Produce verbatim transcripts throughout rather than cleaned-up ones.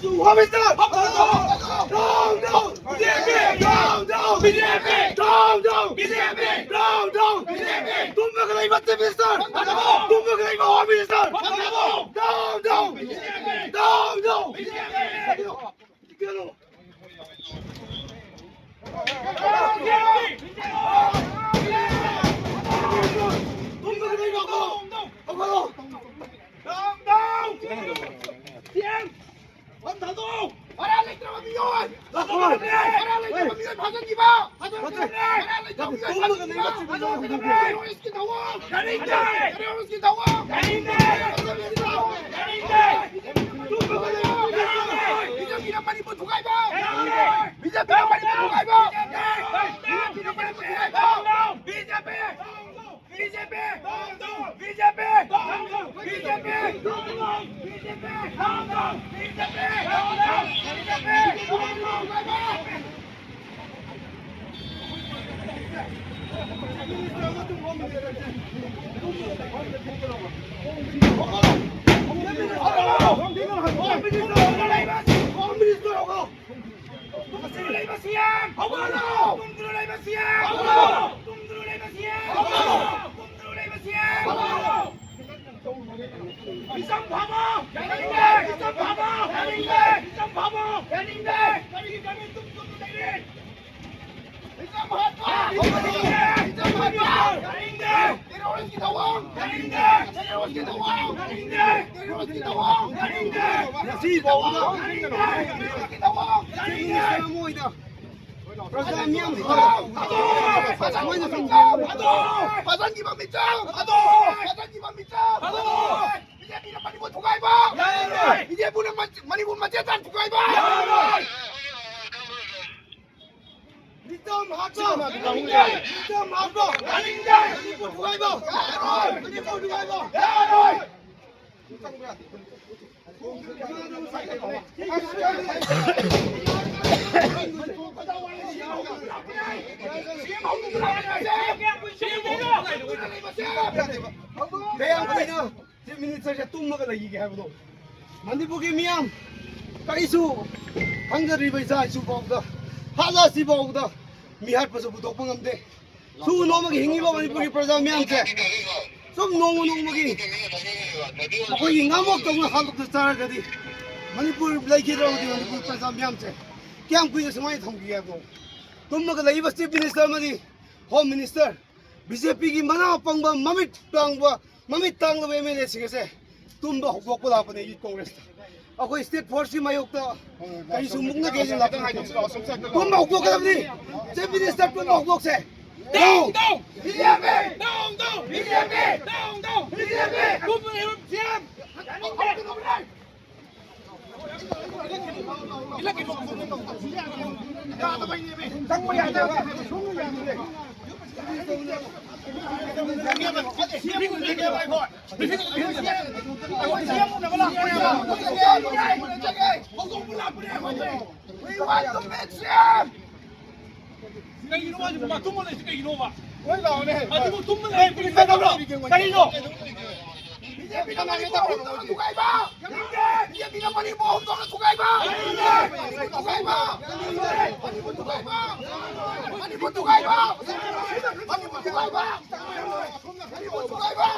Home Minister! Down, down! B J P! Down, down! B J P! Down, down! B J P! Down, down! B J P! ꯇꯨꯝꯃꯒ ꯂꯩꯕ Chief Minister! ꯇꯨꯝꯃꯒ ꯂꯩꯕ Home Minister! Down, down! Down, down! ꯇꯨꯝꯃꯒ ꯂꯩꯕ ꯍꯧꯒꯠꯂꯣ! ꯍꯧꯒꯠꯂꯣ! Down, down! ꯁꯤ M! ꯐꯝ ꯊꯥꯗꯣꯛꯎ! ꯚꯔꯥ ꯂꯩꯇ꯭ꯔꯕ ꯃꯤꯑꯣꯏ! ꯂꯥꯛꯑꯣ! ꯚꯔꯥ ꯂꯩꯇ꯭ꯔꯕ ꯃꯤꯑꯣꯏ ꯐꯥꯖꯤꯟꯈꯤꯕ! ꯐꯥꯖꯤꯟꯈꯤꯕ! ꯚꯔꯥ ꯂꯩꯇ꯭ꯔꯕ ꯃꯤꯑꯣꯏ ꯐꯥꯖꯤꯟꯈꯤꯕ! ꯇꯨꯝꯃꯒ ꯂꯩꯕ ꯆꯤꯡꯃꯤꯁꯤꯡ ꯇꯦꯔꯣꯔꯤꯁꯀꯤ ꯊꯧꯑꯣꯡ! ꯌꯥꯅꯤꯡꯗꯦ! ꯇꯦꯔꯣꯔꯤꯁꯀꯤ ꯊꯧꯑꯣꯡ! ꯌꯥꯅꯤꯡꯗꯦ! ꯇꯦꯔꯣꯔꯤꯁꯀꯤ ꯊꯧꯑꯣꯡ! ꯌꯥꯅꯤꯡꯗꯦ! ꯇꯨꯝꯃꯒ ꯂꯩꯕ ꯃꯤꯑꯣꯏ! ꯕꯤ ꯖꯦ ꯄꯤꯅ ꯃꯅꯤꯄꯨꯔ ꯊꯨꯒꯥꯏꯕ! ꯌꯥꯅꯤꯡꯗꯦ! ꯕꯤ ꯖꯦ ꯄꯤꯅ ꯃꯅꯤꯄꯨꯔ ꯊꯨꯒꯥꯏꯕ! ꯌꯥꯅꯤꯡꯗꯦ! ꯕꯤ ꯖꯦ ꯄꯤꯅ ꯃꯅꯤꯄꯨꯔ ꯊꯨꯒꯥꯏꯕ! B J P! B J P! B J P! B J P! ꯇꯨꯝꯗꯨꯅ ꯂꯩꯕ ꯁꯤ ꯑꯦꯝ! ꯍꯧꯒꯠꯂꯣ! ꯇꯨꯝꯗꯨꯅ ꯂꯩꯕ ꯁꯤ ꯑꯦꯝ! ꯍꯧꯒꯠꯂꯣ! ꯇꯨꯝꯗꯨꯅ ꯂꯩꯕ ꯁꯤ ꯑꯦꯝ! ꯍꯧꯒꯠꯂꯣ! ꯇꯨꯝꯗꯨꯅ ꯂꯩꯕ ꯁꯤ ꯑꯦꯝ! ꯍꯧꯒꯠꯂꯣ! ꯃꯤꯆꯝ ꯐꯥꯃꯣ! ꯌꯥꯅꯤꯡꯗꯦ! ꯃꯤꯆꯝ ꯐꯥꯃꯣ! ꯌꯥꯅꯤꯡꯗꯦ! ꯃꯤꯆꯝ ꯐꯥꯃꯣ! ꯌꯥꯅꯤꯡꯗꯦ! ꯀꯔꯤꯒꯤ ꯀꯔꯤ ꯇꯨꯝ ꯇꯨꯝꯗꯨꯅ ꯂꯩꯔꯤ? ꯃꯤꯆꯝ ꯍꯥꯠꯄ! ꯌꯥꯅꯤꯡꯗꯦ! ꯃꯤꯆꯝ ꯍꯥꯠꯄ! ꯌꯥꯅꯤꯡꯗꯦ! ꯇꯦꯔꯣꯔꯤꯁꯀꯤ ꯊꯧꯑꯣꯡ! ꯌꯥꯅꯤꯡꯗꯦ! ꯇꯦꯔꯣꯔꯤꯁꯀꯤ ꯊꯧꯑꯣꯡ! ꯌꯥꯅꯤꯡꯗꯦ! ꯇꯦꯔꯣꯔꯤꯁꯀꯤ ꯊꯧꯑꯣꯡ! ꯌꯥꯅꯤꯡꯗꯦ! ꯉꯁꯤ ꯐꯥꯎꯕꯗ ꯇꯦꯔꯣꯔꯤꯁꯀꯤ ꯊꯧꯑꯣꯡ! ꯌꯥꯅꯤꯡꯗꯦ! ꯄ꯭ꯔꯖꯥ ꯃꯤꯌꯥꯝꯁꯤꯡ ꯊꯥꯗꯣꯛꯑꯣ! ꯊꯥꯗꯣꯛꯑꯣ! ꯊꯥꯗꯣꯛꯑꯣ! ꯐꯥꯖꯤꯟꯈꯤꯕ ꯃꯤꯆꯝ! ꯊꯥꯗꯣꯛꯑꯣ! ꯐꯥꯖꯤꯟꯈꯤꯕ ꯃꯤꯆꯝ! ꯊꯥꯗꯣꯛꯑꯣ! ꯕꯤ ꯖꯦ ꯄꯤꯅ ꯃꯅꯤꯄꯨꯔ ꯊꯨꯒꯥꯏꯕ! ꯌꯥꯅꯤꯡꯗꯦ! ꯕꯤ ꯖꯦ ꯄꯤꯅ ꯃ-, ꯃꯅꯤꯄꯨꯔ ꯃꯆꯦꯠ ꯇꯥꯅ ꯊꯨꯒꯥꯏꯕ! ꯌꯥꯔꯣꯏ! ꯃꯤꯆꯝ ꯍꯥꯠꯄ! ꯌꯥꯅꯤꯡꯗꯦ! ꯃꯤꯆꯝ ꯍꯥꯠꯄ! ꯌꯥꯅꯤꯡꯗꯦ! ꯃꯅꯤꯄꯨꯔ ꯊꯨꯒꯥꯏꯕ! ꯌꯥꯔꯣꯏ! ꯃꯅꯤꯄꯨꯔ ꯊꯨꯒꯥꯏꯕ! ꯌꯥꯔꯣꯏ! ꯀꯌꯥꯝ ꯀꯨꯏꯅ ꯆꯤꯐ ꯃꯤꯅꯤꯁꯇꯔꯁꯦ ꯇꯨꯝꯃꯒ ꯂꯩꯈꯤꯒꯦ ꯍꯥꯏꯕꯗꯣ? ꯃꯅꯤꯄꯨꯔꯒꯤ ꯃꯤꯌꯥꯝ, ꯀꯔꯤꯁꯨ ꯈꯪꯖꯗ꯭ꯔꯤꯕ ꯏꯆꯥ ꯏꯁꯨ ꯐꯥꯎꯕꯗ, ꯍꯥꯠꯂ ꯑꯁꯤ ꯐꯥꯎꯕꯗ ꯃꯤꯍꯥꯠꯄꯁꯨ ꯄꯨꯊꯣꯛꯄ ꯉꯝꯗꯦ꯫ ꯁꯨ ꯅꯣꯡꯃꯒꯤ ꯍꯤꯡꯉꯤꯕ ꯃꯅꯤꯄꯨꯔꯒꯤ ꯄ꯭ꯔꯖꯥ ꯃꯤꯌꯥꯝꯁꯦ ꯁꯨꯝ ꯅꯣꯡꯃ ꯅꯣꯡꯃꯒꯤ ꯃꯈꯣꯏꯒꯤ ꯉꯥꯃꯣꯛꯇꯧꯅ ꯍꯥꯠꯂꯛꯇ ꯆꯥꯔꯒꯗꯤ ꯃꯅꯤꯄꯨꯔ ꯂꯩꯈꯤꯗ꯭ꯔꯕꯗꯤ ꯃꯅꯤꯄꯨꯔ ꯄ꯭ꯔꯖꯥ ꯃꯤꯌꯥꯝꯁꯦ ꯀꯌꯥꯝ ꯀꯨꯏꯅ ꯁꯨꯃꯥꯏꯅ ꯊꯝꯈꯤꯒꯦ ꯍꯥꯏꯕꯅꯣ? ꯇꯨꯝꯃꯒ ꯂꯩꯔꯤꯕ ꯆꯤꯐ ꯃꯤꯅꯤꯁꯇꯔ ꯑꯃꯗꯤ ꯍꯣꯝ ꯃꯤꯅꯤꯁꯇꯔ, ꯕꯤ ꯖꯦ ꯄꯤꯒꯤ ꯃꯅꯥ ꯄꯪꯕ, ꯃꯃꯤꯠ ꯇꯥꯡꯕ, ꯃꯃꯤꯠ ꯇꯥꯡꯂꯕ ꯑꯦꯝ ꯑꯦꯜ ꯑꯦꯁꯤꯡ ꯑꯁꯦ ꯇꯨꯝꯕ ꯍꯧꯗꯣꯛꯄ ꯂꯥꯛꯄꯅꯦ ꯌꯨꯠ ꯀꯣꯡꯒ꯭ꯔꯦꯁꯇ꯫ ꯑꯩꯈꯣꯏ ꯁ꯭ꯇꯦꯠ ꯐꯣꯔꯁꯀꯤ ꯃꯥꯌꯣꯛꯇ ꯀꯔꯤꯁꯨ ꯃꯨꯛꯅꯒꯦ ꯍꯥꯏꯅ ꯂꯥꯛꯄ ꯅꯠꯇꯦ꯫ ꯇꯨꯝꯕ ꯍꯧꯗꯣꯛꯀꯗꯕꯅꯤ꯫ ꯆꯤꯐ ꯃꯤꯅꯤꯁꯇꯔ ꯇꯨꯝꯕ ꯍꯧꯗꯣꯛꯁꯦ꯫ Down! ꯕꯤ ꯖꯦ ꯄꯤ! Down, down! ꯕꯤ ꯖꯦ ꯄꯤ! Down, down! ꯕꯤ ꯖꯦ ꯄꯤ! ꯇꯨꯝꯕ ꯂꯩꯔꯣ, ꯁꯤ M! We want to make sure! ꯀꯩꯒꯤꯅꯣ ꯃꯥꯁꯨ ꯃꯥ ꯇꯨꯝꯃ ꯂꯩꯁꯤ ꯀꯩꯒꯤꯅꯣꯕ? ꯂꯣꯏ ꯂꯥꯎꯅꯦ꯫ ꯑꯗꯨꯕꯨ ꯇꯨꯝꯃ ꯂꯩ, ꯄꯨꯂꯤꯁ ꯆꯠꯈ꯭ꯔꯣ꯫ ꯀꯔꯤꯅꯣ? ꯕꯤ ꯖꯦ ꯄꯤꯅ ꯃꯅꯤꯄꯨꯔ ꯑꯍꯨꯝ ꯇꯧꯔ ꯊꯨꯒꯥꯏꯕ! ꯕꯤ ꯖꯦ ꯄꯤꯅ ꯃꯅꯤꯄꯨꯔ ꯑꯍꯨꯝ ꯇꯧꯔ ꯊꯨꯒꯥꯏꯕ! ꯃꯅꯤꯄꯨꯔ ꯊꯨꯒꯥꯏꯕ! ꯃꯅꯤꯄꯨꯔ ꯊꯨꯒꯥꯏꯕ! ꯃꯅꯤꯄꯨꯔ ꯊꯨꯒꯥꯏꯕ! ꯃꯅꯤꯄꯨꯔ ꯊꯨꯒꯥꯏꯕ! ꯃꯅꯤꯄꯨꯔ ꯊꯨꯒꯥꯏꯕ!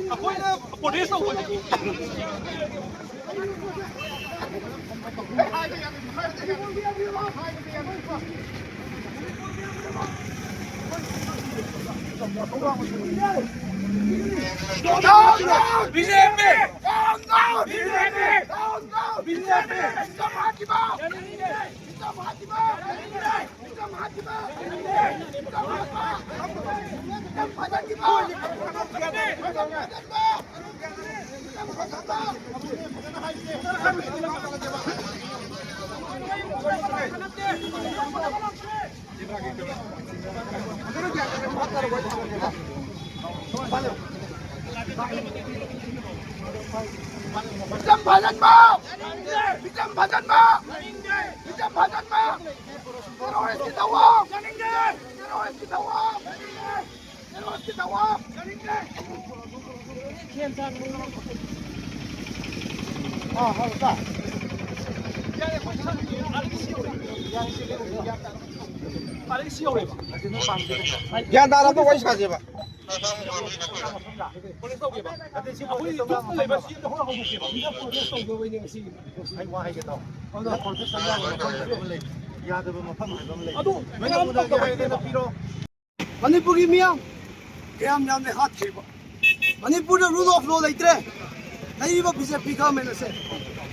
ꯑꯩꯈꯣꯏꯅ ꯄ꯭ꯔꯣꯇꯦꯁ ꯇꯧꯕꯁꯦ B J P! B J P! B J ꯄꯤ! ꯃꯤꯆꯝ ꯐꯥꯖꯟꯕ! ꯃꯤꯆꯝ ꯐꯥꯖꯟꯕ! ꯃꯤꯆꯝ ꯐꯥꯖꯟꯕ! ꯇꯦꯔꯣꯔꯤꯁꯀꯤ ꯊꯧꯑꯣꯡ! ꯇꯦꯔꯣꯔꯤꯁꯀꯤ ꯊꯧꯑꯣꯡ! ꯒ꯭ꯌꯥꯟ ꯇꯥꯅ ꯑꯝꯇ ꯋꯥꯔꯤ ꯁꯥꯁꯦꯕ꯫ ꯀꯣꯂꯦꯖ ꯇꯧꯒꯦꯕ꯫ ꯑꯩꯈꯣꯏ ꯌꯨꯝ ꯂꯩꯕ ꯁꯤ ꯑꯝꯇ ꯍꯧꯔ ꯍꯧꯗꯣꯛꯀꯦꯕ꯫ ꯃꯤꯅ ꯄ꯭ꯔꯣꯇꯦꯁ ꯇꯧꯗꯕꯩꯅꯦ ꯉꯁꯤ꯫ ꯑꯩ ꯋꯥ ꯍꯥꯏꯒꯦ ꯇꯥꯎ꯫ ꯑꯗꯨꯅ ꯄ꯭ꯔꯣꯇꯦꯁ ꯇꯧꯕ ꯌꯥꯕ ꯃꯐꯝ ꯍꯥꯏꯕ ꯑꯃ ꯂꯩ꯫ ꯌꯥꯗꯕ ꯃꯐꯝ ꯍꯥꯏꯕ ꯑꯃ ꯂꯩ꯫ ꯑꯗꯨ ꯃꯌꯥꯝ ꯇꯧꯗꯕ ꯍꯥꯏꯒꯦ꯫ ꯄꯤꯔꯣ꯫ ꯃꯅꯤꯄꯨꯔꯒꯤ ꯃꯤꯌꯥꯝ ꯀꯌꯥꯝ ꯌꯥꯝꯅ ꯍꯥꯠꯈꯤꯕ? ꯃꯅꯤꯄꯨꯔꯗ rule of law ꯂꯩꯇ꯭ꯔꯦ꯫ ꯂꯩꯔꯤꯕ ꯕꯤ ꯖꯦ ꯄꯤ ꯒꯚꯔꯟꯃꯦꯟ ꯑꯁꯦ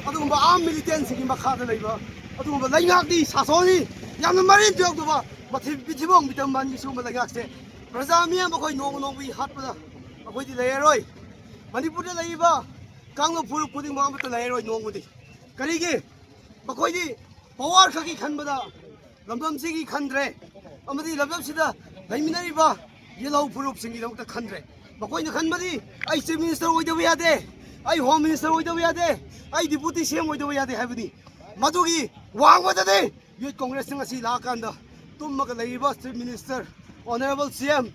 ꯑꯗꯨꯒꯨꯝꯕ ꯑꯥꯔꯝ ꯃꯤꯂꯤꯇꯦꯟꯁꯤꯡꯒꯤ ꯃꯈꯥꯗ ꯂꯩꯕ ꯑꯗꯨꯒꯨꯝꯕ ꯂꯩꯉꯥꯛꯅꯤ, ꯁꯥꯁꯣꯟꯅꯤ꯫ ꯌꯥꯝꯅ ꯃꯔꯤꯟ ꯇꯨꯌꯧꯗꯕ ꯃꯊꯤ-, ꯃꯤꯊꯤꯕꯣꯡ ꯃꯤꯇꯝ ꯃꯥꯟꯒꯤ ꯁꯤꯒꯨꯝꯕ ꯂꯩꯉꯥꯛꯁꯦ ꯄ꯭ꯔꯖꯥ ꯃꯤꯌꯥꯝ ꯑꯩꯈꯣꯏ ꯅꯣꯡꯃ ꯅꯣꯡꯃꯒꯤ ꯍꯥꯠꯄꯗ ꯑꯩꯈꯣꯏꯗꯤ ꯂꯩꯔꯔꯣꯏ꯫ ꯃꯅꯤꯄꯨꯔꯗ ꯂꯩꯔꯤꯕ ꯀꯥꯡꯂꯨꯞ ꯐꯨꯔꯨꯞ ꯈꯨꯗꯤꯡꯃꯛ ꯑꯃꯠꯇ ꯂꯩꯔꯔꯣꯏ ꯅꯣꯡꯃꯗꯤ꯫ ꯀꯔꯤꯒꯤ? ꯃꯈꯣꯏꯗꯤ ꯄꯋꯥꯔ ꯈꯛꯀꯤ ꯈꯟꯕꯗ ꯂꯝꯗꯝꯁꯤꯒꯤ ꯈꯟꯗ꯭ꯔꯦ, ꯑꯃꯗꯤ ꯂꯝꯗꯝꯁꯤꯗ ꯂꯩꯃꯤꯟꯅꯔꯤꯕ ꯌꯦꯜꯍꯧ ꯐꯨꯔꯨꯞꯁꯤꯡꯒꯤꯗꯃꯛꯇ ꯈꯟꯗ꯭ꯔꯦ꯫ ꯃꯈꯣꯏꯅ ꯈꯟꯕꯗꯤ ꯑꯩ ꯆꯤꯐ ꯃꯤꯅꯤꯁꯇꯔ ꯑꯣꯏꯗꯕ ꯌꯥꯗꯦ, ꯑꯩ ꯍꯣꯝ ꯃꯤꯅꯤꯁꯇꯔ ꯑꯣꯏꯗꯕ ꯌꯥꯗꯦ, ꯑꯩ ꯗꯤꯄꯨꯇꯤ ꯁꯤ ꯑꯦꯝ ꯑꯣꯏꯗꯕ ꯌꯥꯗꯦ ꯍꯥꯏꯕꯅꯤ꯫ ꯃꯗꯨꯒꯤ ꯋꯥꯡꯃꯗꯅꯤ ꯌꯨꯠ ꯀꯣꯡꯒ꯭ꯔꯦꯁꯅ ꯉꯁꯤ ꯂꯥꯛꯑꯀꯥꯟꯗ ꯇꯨꯝꯃꯒ ꯂꯩꯔꯤꯕ ꯆꯤꯐ ꯃꯤꯅꯤꯁꯇꯔ, ꯑꯣꯅꯔꯦꯕꯜ ꯁꯤ ꯑꯦꯝ,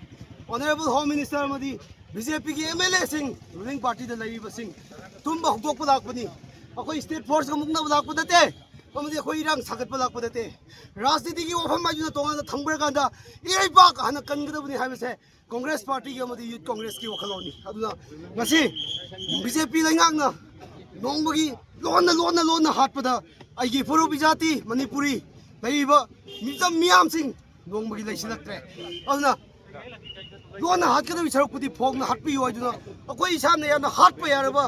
ꯑꯣꯅꯔꯦꯕꯜ ꯍꯣꯝ ꯃꯤꯅꯤꯁꯇꯔ ꯑꯃꯗꯤ ꯕꯤ ꯖꯦ ꯄꯤꯒꯤ ꯑꯦꯝ ꯑꯦꯜ ꯑꯦꯁꯤꯡ, ꯔꯨꯂꯤꯡ ꯄꯥꯔꯇꯤꯗ ꯂꯩꯔꯤꯕꯁꯤꯡ ꯇꯨꯝꯕ ꯍꯧꯗꯣꯛꯄ ꯂꯥꯛꯄꯅꯤ꯫ ꯑꯩꯈꯣꯏ ꯁ꯭ꯇꯦꯠ ꯐꯣꯔꯁꯀ ꯃꯨꯛꯅꯕ ꯂꯥꯛꯄ ꯅꯠꯇꯦ, ꯑꯃꯗꯤ ꯑꯩꯈꯣꯏ ꯏꯔꯥꯡ ꯁꯥꯒꯠꯄ ꯂꯥꯛꯄ ꯅꯠꯇꯦ꯫ ꯔꯥꯖꯅꯤꯇꯤꯒꯤ ꯋꯥꯐꯝ ꯍꯥꯏꯗꯨꯅ ꯇꯣꯉꯥꯟꯅ ꯊꯝꯈ꯭ꯔꯀꯥꯟꯗ ꯏꯔꯩꯄꯥꯛ ꯍꯥꯟꯅ ꯀꯟꯒꯗꯕꯅꯤ ꯍꯥꯏꯕꯁꯦ ꯀꯣꯡꯒ꯭ꯔꯦꯁ ꯄꯥꯔꯇꯤꯒꯤ ꯑꯃꯗꯤ ꯌꯨꯠ ꯀꯣꯡꯒ꯭ꯔꯦꯁꯀꯤ ꯋꯥꯈꯜꯂꯣꯟꯅꯤ꯫ ꯑꯗꯨꯅ ꯉꯁꯤ ꯕꯤ ꯖꯦ ꯄꯤ ꯂꯩꯉꯥꯛꯅ ꯅꯣꯡꯃꯒꯤ ꯂꯣꯟꯅ, ꯂꯣꯟꯅ, ꯂꯣꯟꯅ ꯍꯥꯠꯄꯗ ꯑꯩꯒꯤ ꯐꯨꯔꯨꯞ ꯏꯖꯥꯇꯤ ꯃꯅꯤꯄꯨꯔꯤ ꯂꯩꯔꯤꯕ ꯃꯤꯆꯝ ꯃꯤꯌꯥꯝꯁꯤꯡ ꯅꯣꯡꯃꯒꯤ ꯂꯩꯁꯤꯜꯂꯛꯇ꯭ꯔꯦ꯫ ꯑꯗꯨꯅ ꯂꯣꯟꯅ ꯍꯥꯠꯀꯗꯕꯒꯤ ꯁꯔꯨꯛꯄꯨꯗꯤ ꯐꯣꯡꯅ ꯍꯥꯠꯄꯤꯌꯨ ꯍꯥꯏꯗꯨꯅ ꯑꯩꯈꯣꯏ ꯏꯁꯥꯅ ꯌꯥꯝꯅ ꯍꯥꯠꯄ ꯌꯥꯔꯕ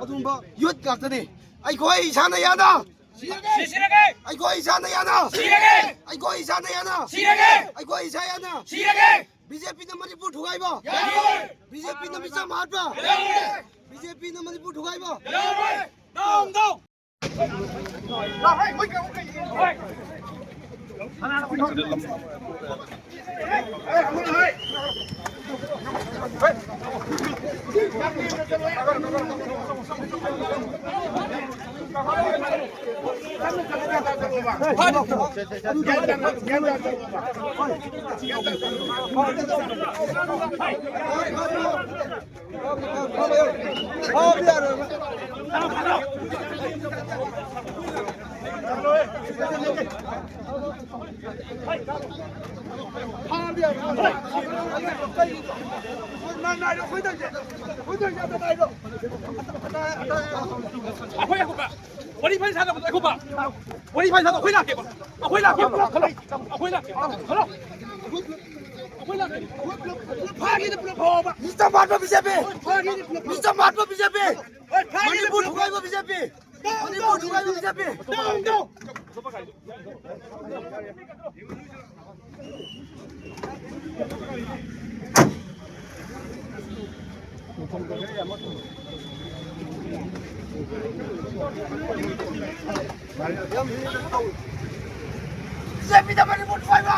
ꯑꯗꯨꯒꯨꯝꯕ ꯌꯨꯠ ꯉꯥꯛꯇꯅꯤ꯫ ꯑꯩꯈꯣꯏ ꯏꯁꯥꯅ ꯌꯥꯅ ꯁꯤꯔꯒꯦ! ꯑꯩꯈꯣꯏ ꯏꯁꯥꯅ ꯌꯥꯅ ꯁꯤꯔꯒꯦ! ꯑꯩꯈꯣꯏ ꯏꯁꯥꯅ ꯌꯥꯅ ꯁꯤꯔꯒꯦ! ꯑꯩꯈꯣꯏ ꯏꯁꯥ ꯌꯥꯅ ꯁꯤꯔꯒꯦ! ꯕꯤ ꯖꯦ ꯄꯤꯅ ꯃꯅꯤꯄꯨꯔ ꯊꯨꯒꯥꯏꯕ! ꯌꯥꯔꯣꯏ! ꯕꯤ ꯖꯦ ꯄꯤꯅ ꯃꯤꯆꯝ ꯍꯥꯠꯄ! ꯌꯥꯔꯣꯏ! ꯕꯤ ꯖꯦ ꯄꯤꯅ ꯃꯅꯤꯄꯨꯔ ꯊꯨꯒꯥꯏꯕ! ꯌꯥꯔꯣꯏ! Down, down! ꯑꯩꯈꯣꯏ ꯋꯥꯔꯤ ꯐꯖꯅ ꯁꯥꯟꯅꯕꯗꯣ ꯑꯩꯈꯣꯏ ꯕꯥ꯫ ꯋꯥꯔꯤ ꯐꯖꯅ ꯁꯥꯟꯅꯕꯗꯣ ꯑꯩꯈꯣꯏ ꯕꯥ꯫ ꯑꯩꯈꯣꯏ ꯂꯥꯛꯀꯦꯕ꯫ ꯑꯩꯈꯣꯏ ꯂꯥꯛꯀꯦꯕ꯫ ꯍꯜꯂꯣ꯫ ꯑꯩꯈꯣꯏ ꯂꯥꯛꯀꯦꯕ꯫ ꯍꯜꯂꯣ꯫ ꯑꯩꯈꯣꯏ ꯂꯥꯛꯀꯦꯕ꯫ ꯐꯥꯒꯤꯗꯤ ꯄꯨꯂꯞ ꯐꯥꯎꯕ꯫ ꯃꯤꯁꯇꯔ ꯃꯥꯟꯕ ꯕꯤ ꯖꯦ ꯄꯤ꯫ ꯐꯥꯒꯤꯗꯤ ꯄꯨꯂꯞ ꯐꯥꯎꯕ꯫ ꯃꯤꯁꯇꯔ ꯃꯥꯟꯕ ꯕꯤ ꯖꯦ ꯄꯤ꯫ ꯍꯣꯏ, ꯐꯥꯒꯤꯗꯤ ꯃꯅꯤꯄꯨꯔ ꯄꯨꯂꯞ ꯊꯨꯒꯥꯏꯕ ꯕꯤ ꯖꯦ ꯄꯤ꯫ ꯃꯅꯤꯄꯨꯔ ꯊꯨꯒꯥꯏꯕ B J P. Down, down. B J ꯄꯤꯗ ꯃꯅꯤꯄꯨꯔ ꯊꯨꯒꯥꯏꯕ!